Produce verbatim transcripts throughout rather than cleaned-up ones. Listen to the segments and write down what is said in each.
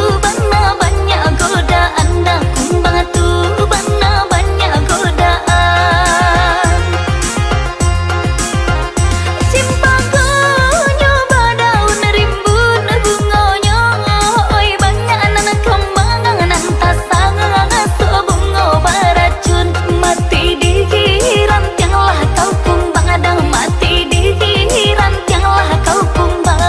Bana banyak godaan, nah kumbang tu bana banyak godaan. Cimpagonyo badaun rimbun bungonyo, oi banyak nan kambangan nan tasangasuak bungo baracun. Mati di rantiang lah kau kumbang, dang mati di rantiang lah kau kumbang.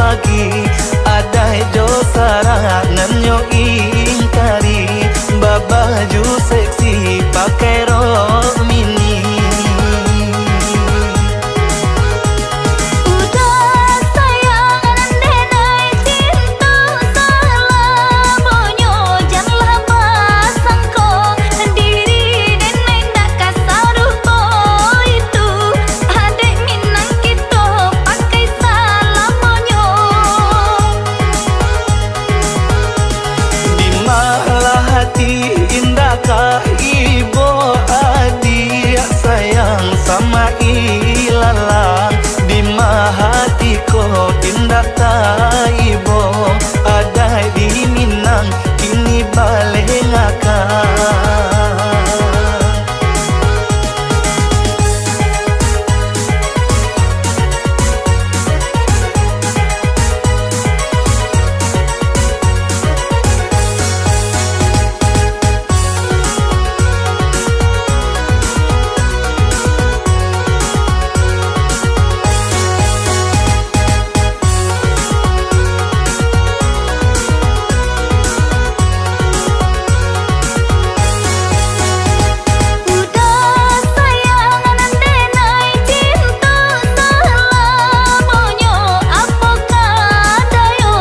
Agi, adaik jo sarak nan nyo ingkari, babaju seksi pakai rok mini. Uda sayang nan denai cinto salamonyo, janlah basangko diri denai ndak ka sarupo itu. Adaik Minang kito pakai salamonyo. Di malah hati indak ka ibo, adiak sayang sama ilalang. Di ma hati ko indak taibo, adaik di Minang kini balengakan. Uda sayang nan denai cinto salamonyo, apo ka dayo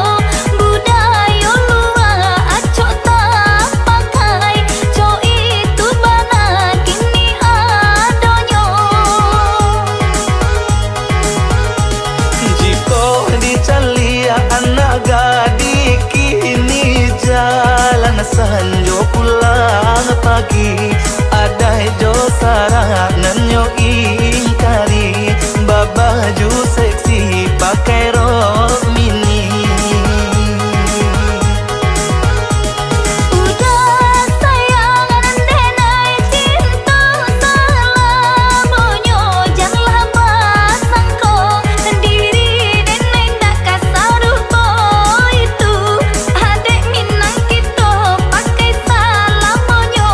budayo lua acok tapakai, cok itu bana kini adonyo. Jikok dicaliak anak gadih kini, jalan sanjo pulang pagi, adaik jo sarak nan nyo ingkari, babaju seksi pakai rok mini. Uda sayang nan denai cinto salamonyo, janlah basangko diri denai ndak ka sarupo itu. Adaik Minang kito pakai salamonyo.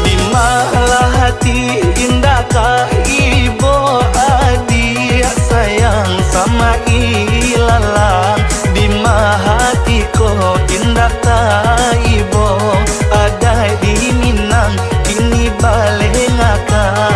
Di malah hati indak ka ibo, adiak sayang sama ilalang. Di ma hati ko indak taibo, adaik di Minang kini balengakan.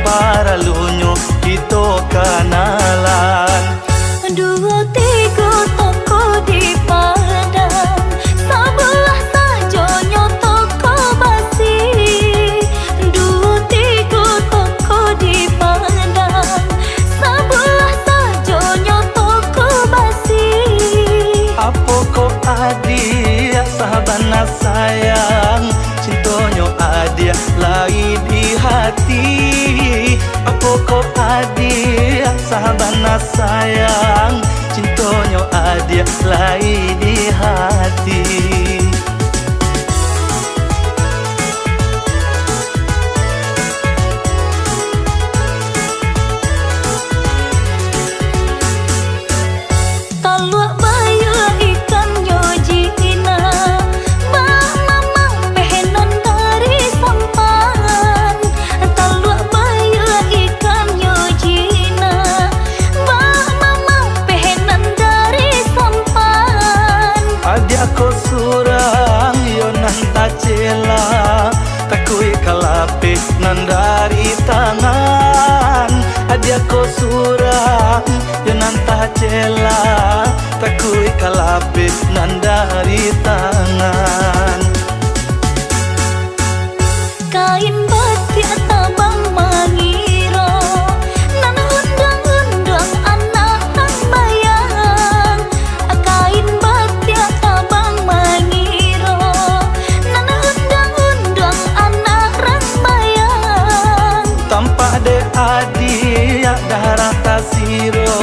Paralunyo kito kanalan. Duo tigo toko di Padang, sabuah sajonyo toko basi. Duo tigo toko di Padang, sabuah sajonyo toko basi. Apo kok adiak sabana sayang, cintonyo adiak lai di hati. Apo kok adiak sabana sayang, cintonyo adiak lai di hati. Taluak bayua ikannyo jinak, bak mamang pehenan dari sampan. Taluak bayua ikannyo jinak, bak mamang pehenan dari sampan. Adiak ko surang, iyo nan tacela, takuik ka lapeh nan dari tangan. Adiak ko surang, iyo nan tacela, takuik ka lapeh nan dari tangan. Kain batiak tabang mangiro, nan unduang-unduang anak rambayang. Kain batiak tabang mangiro, nan unduang-unduang anak rambayang. Tampak dek adiak darah tasiro,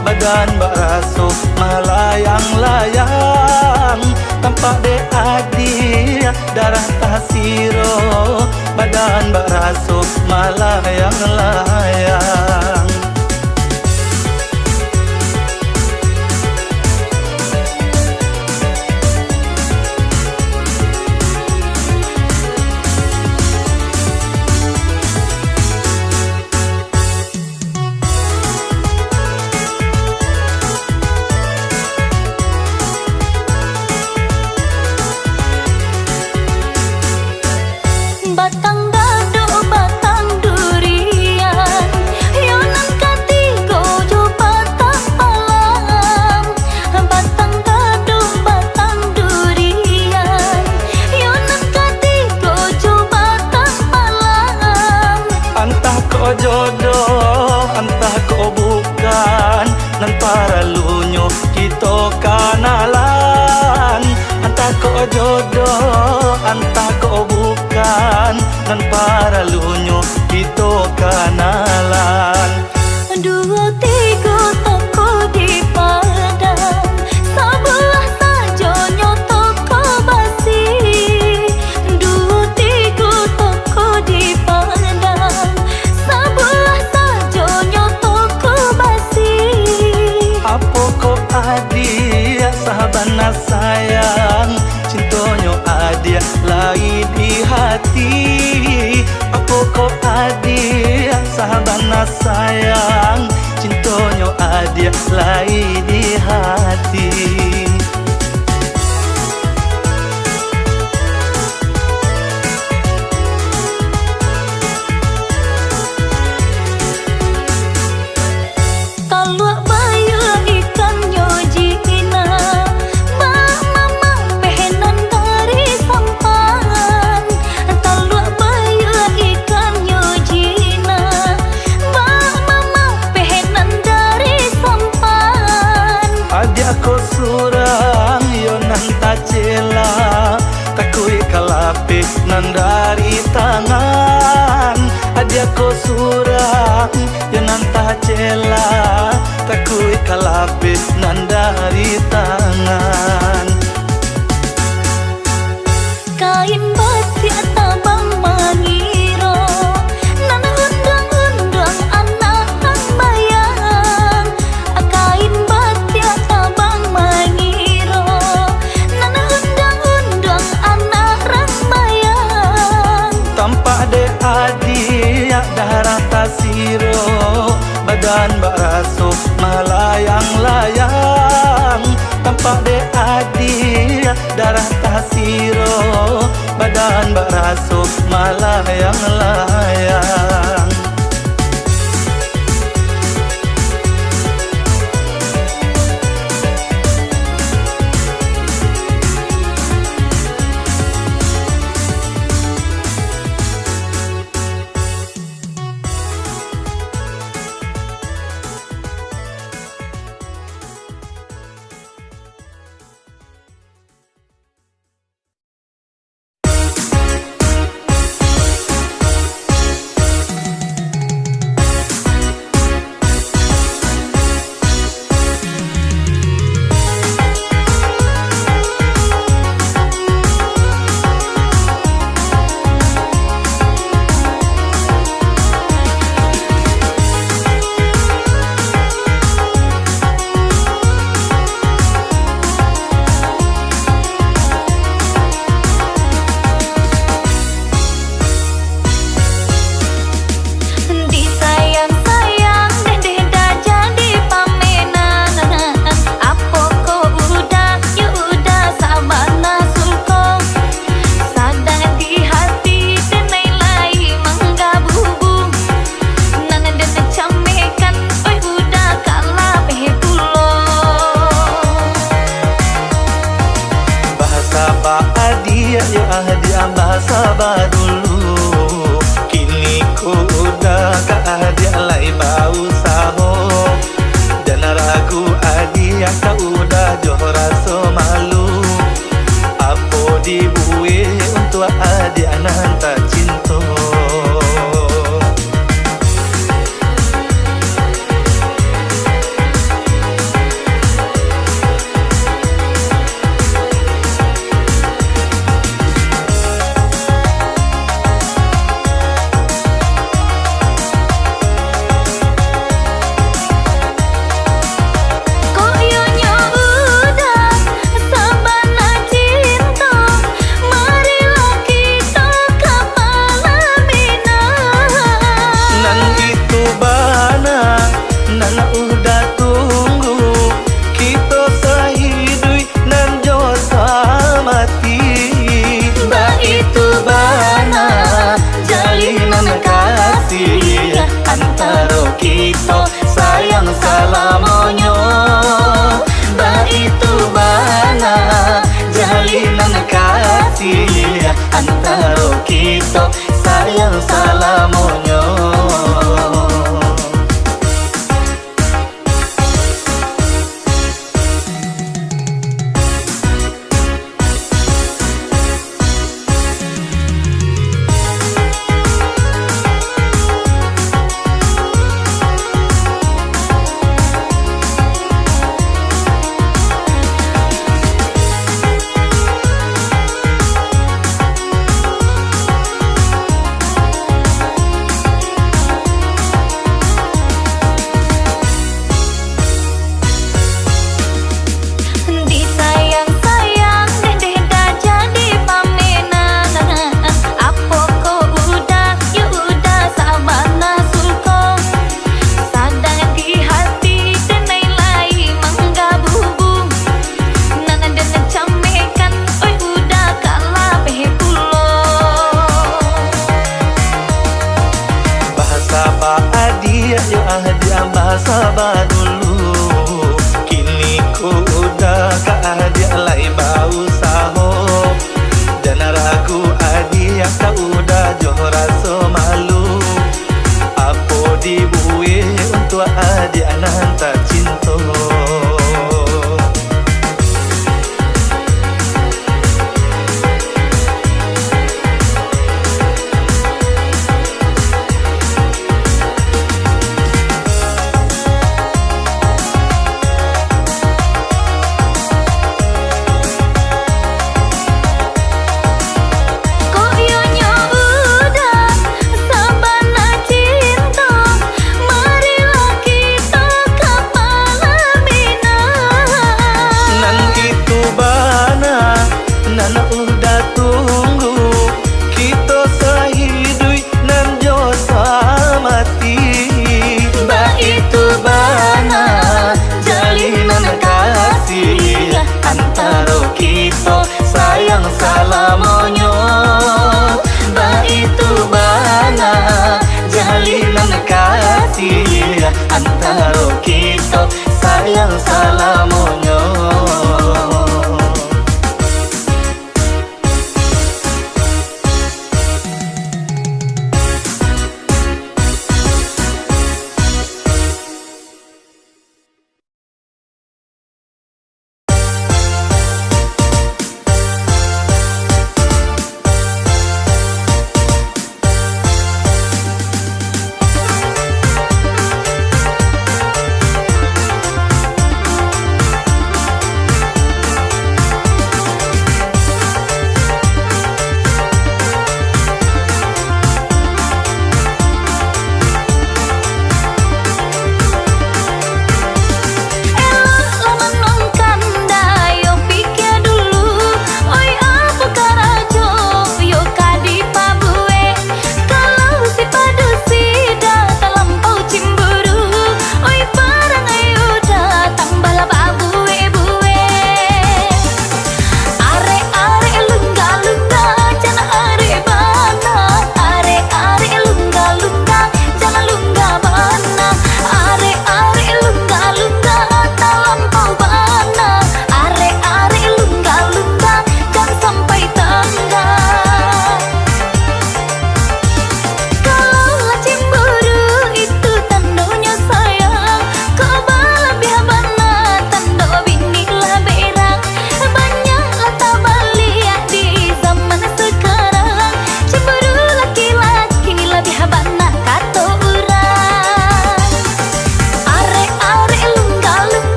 badan bak raso malayang-layang. Tampak dek adiak darah tasiro, badan bak raso malayang-layang. Batang gadok, batang durian, yo nan katigo jo batang palam. Batang gadok, batang durian, yo nan katigo jo batang palam. Antah ko jodoh, antah ko bukan, nan paralunyo kito kanalan. Antah ko jodoh, antah ko bukan, nan paralunyo kito kanalan. Duo tigo toko di Padang, sabuah sajonyo toko basi. Duo tigo toko di Padang, sabuah sajonyo toko basi. Apo kok adiak sabana sayang, cintonyo adiak lai di hati. Apo kok adiak sabana sayang, cintonyo adiak lai di hati. Taluak bayua ikannyo jinak, bak mamang pehenan dari sampan. Taluak bayua ikannyo jinak, bak mamang pehenan dari sampan. Adiak ko surang, yo nan tacela, takuik ka lapeh nan dari tangan. Adiak ko surang, yo nan tacela, takuik ka lapeh nan dari tangan. Kain batiak tabang mangiro, nan unduang-unduang anak rambayang. Kain batiak tabang mangiro, nan unduang-unduang anak rambayang. Tampak dek adiak darah tasiro, badan bak raso malayang-layang. Tampak dek adiak darah tasiro, badan bak raso malayang-layang. Adiak basaba dulu, kini ko udah ka adiak lai bausaho. Jan ragu adiak ka udah jo raso malu, apo dibuek untuak adiak nan tacinto. Kok iyo nyo udah sabana cinto, marilah kito ka palaminan. Nan itu bana, nan udah tunggu, kito sahiduik nan jo samati. Baitu bana jalinan kasih antaro kito sayang salamonyo. Baitu bana jalinan kasih antaro kito sayang salamonyo. Disayang-sayang, deh, deh, dah jadi pamenan. Apo ko udah, yo udah, sabana suko. Sadang di hati, denai lai manggabubu. Nan den camekan, oi, udah ka lapeh pulo. Basaba adiak yo adiak, basaba dulu. Kini ko udah ka adiak lai bausaho. Jan ragu adiak ka udah jo raso malu. Apo dibuek untuak adiak nan tacinto. Kok iyo nyo udah sabana cinto, marilah kito ka palaminan. Nan itu bana, nan udah tunggu,